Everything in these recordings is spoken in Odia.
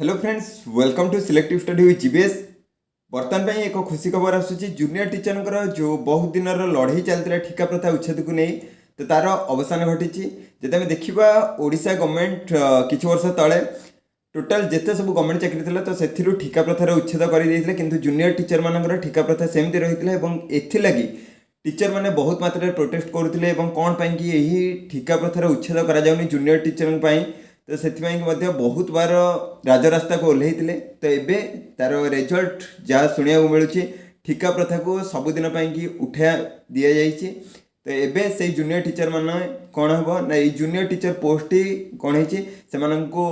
Hello friends, welcome to Selective Study with GBS. ବର୍ତ୍ତମାନ ପାଇଁ ଏକ ଖୁସି ଖବର ଆସୁଛି। ଜୁନିୟର ଟିଚରଙ୍କର ଯେଉଁ ବହୁତ ଦିନର ଲଢ଼େଇ ଚାଲିଥିଲା ଠିକା ପ୍ରଥା ଉଚ୍ଛେଦକୁ ନେଇ, ତ ତାର ଅବସାନ ଘଟିଛି। ଯଦି ଆମେ ଦେଖିବା, ଓଡ଼ିଶା ଗଭର୍ଣ୍ଣମେଣ୍ଟ କିଛି ବର୍ଷ ତଳେ ଟୋଟାଲ ଯେତେ ସବୁ ଗଭର୍ଣ୍ଣମେଣ୍ଟ ଚାକିରି ଥିଲା, ତ ସେଥିରୁ ଠିକା ପ୍ରଥାର ଉଚ୍ଛେଦ କରିଦେଇଥିଲେ। କିନ୍ତୁ ଜୁନିୟର ଟିଚରମାନଙ୍କର ଠିକା ପ୍ରଥା ସେମିତି ରହିଥିଲା ଏବଂ ଏଥିଲାଗି ଟିଚରମାନେ ବହୁତ ମାତ୍ରାରେ ପ୍ରୋଟେଷ୍ଟ କରୁଥିଲେ ଏବଂ କ'ଣ ପାଇଁକି ଏହି ଠିକା ପ୍ରଥାର ଉଚ୍ଛେଦ କରାଯାଉନି ଜୁନିୟର ଟିଚରଙ୍କ ପାଇଁ, ତ ସେଥିପାଇଁ ମଧ୍ୟ ବହୁତ ବାର ରାଜରାସ୍ତାକୁ ଓହ୍ଲେଇଥିଲେ। ତ ଏବେ ତାର ରେଜଲ୍ଟ ଯାହା ଶୁଣିବାକୁ ମିଳୁଛି, ଠିକା ପ୍ରଥାକୁ ସବୁଦିନ ପାଇଁକି ଉଠା ଦିଆଯାଇଛି। ତ ଏବେ ସେଇ ଜୁନିୟର ଟିଚର ମାନେ କ'ଣ ହେବ ନା, ଏଇ ଜୁନିୟର ଟିଚର ପୋଷ୍ଟଟି କ'ଣ ହେଇଛି, ସେମାନଙ୍କୁ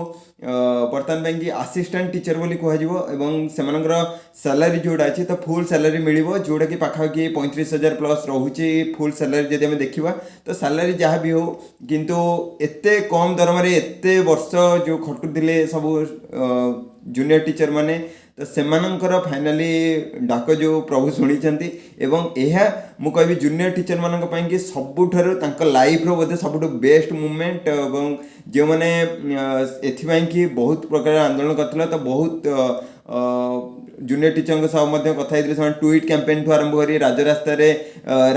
ବର୍ତ୍ତମାନ ପାଇଁକି ଆସିଷ୍ଟାଣ୍ଟ ଟିଚର ବୋଲି କୁହାଯିବ ଏବଂ ସେମାନଙ୍କର ସାଲାରୀ ଯେଉଁଟା ଅଛି, ତ ଫୁଲ୍ ସାଲାରୀ ମିଳିବ, ଯେଉଁଟାକି ପାଖାପାଖି 35,000 ପ୍ଲସ୍ ରହୁଛି ଫୁଲ୍ ସାଲାରୀ ଯଦି ଆମେ ଦେଖିବା। ତ ସାଲାରୀ ଯାହା ବି ହେଉ, କିନ୍ତୁ ଏତେ କମ୍ ଦରମାରେ ଏତେ ବର୍ଷ ଯେଉଁ ଖଟୁଥିଲେ ସବୁ ଜୁନିୟର ଟିଚର ମାନେ, ତ ସେମାନଙ୍କର ଫାଇନାଲି ଡାକ ଯେଉଁ ପ୍ରଭୁ ଶୁଣିଛନ୍ତି। ଏବଂ ଏହା ମୁଁ କହିବି ଜୁନିୟର ଟିଚର ମାନଙ୍କ ପାଇଁକି ସବୁଠାରୁ ତାଙ୍କ ଲାଇଫର ବୋଧେ ସବୁଠୁ ବେଷ୍ଟ ମୁମେଣ୍ଟ। ଏବଂ ଯେଉଁମାନେ ଏଥିପାଇଁ କି ବହୁତ ପ୍ରକାର ଆନ୍ଦୋଳନ କରିଥିଲେ, ତ ବହୁତ ଜୁନିୟର ଟିଚରଙ୍କ ସହ ମଧ୍ୟ କଥା ହେଇଥିଲେ। ସେମାନେ ଟ୍ୱିଟ୍ କ୍ୟାମ୍ପେନ୍ଠୁ ଆରମ୍ଭ କରି ରାଜରାସ୍ତାରେ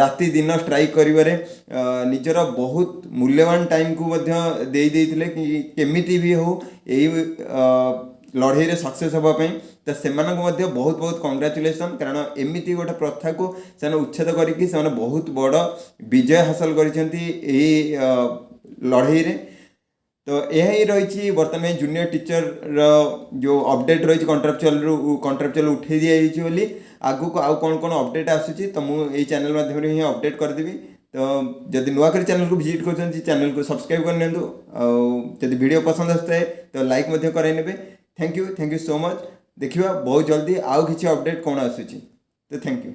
ରାତି ଦିନ ଷ୍ଟ୍ରାଇକ୍ କରିବାରେ ନିଜର ବହୁତ ମୂଲ୍ୟବାନ ଟାଇମ୍କୁ ମଧ୍ୟ ଦେଇ ଦେଇଥିଲେ କି କେମିତି ବି ହଉ ଏଇ ଲଢ଼େଇରେ ସକ୍ସେସ୍ ହେବା ପାଇଁ। ତ ସେମାନଙ୍କୁ ମଧ୍ୟ ବହୁତ ବହୁତ କଂଗ୍ରାଚୁଲେସନ୍, କାରଣ ଏମିତି ଗୋଟେ ପ୍ରଥାକୁ ସେମାନେ ଉଚ୍ଛେଦ କରିକି ସେମାନେ ବହୁତ ବଡ଼ ବିଜୟ ହାସଲ କରିଛନ୍ତି ଏହି ଲଢ଼େଇରେ। ତ ଏହା ହିଁ ରହିଛି ବର୍ତ୍ତମାନ ପାଇଁ ଜୁନିୟର ଟିଚରର ଯେଉଁ ଅପଡ଼େଟ୍ ରହିଛି, କଣ୍ଟ୍ରାକ୍ଚୁଆଲରୁ କଣ୍ଟ୍ରାକ୍ଚୁଆଲ ଉଠେଇ ଦିଆଯାଇଛି ବୋଲି। ଆଗକୁ ଆଉ କ'ଣ କ'ଣ ଅପଡ଼େଟ୍ ଆସୁଛି, ତ ମୁଁ ଏଇ ଚ୍ୟାନେଲ୍ ମାଧ୍ୟମରେ ହିଁ ଅପଡ଼େଟ୍ କରିଦେବି। ତ ଯଦି ନୂଆ କରି ଚ୍ୟାନେଲକୁ ଭିଜିଟ୍ କରୁଛନ୍ତି, ଚ୍ୟାନେଲକୁ ସବସ୍କ୍ରାଇବ୍ କରିନିଅନ୍ତୁ ଆଉ ଯଦି ଭିଡ଼ିଓ ପସନ୍ଦ ଆସୁଥାଏ, ତ ଲାଇକ୍ ମଧ୍ୟ କରାଇ ନେବେ। Thank you, thank you so much. ଦେଖିବା ବହୁତ ଜଲ୍ଦି ଆଉ କିଛି ଅପଡ଼େଟ୍ କ'ଣ ଆସୁଛି। ତ thank you.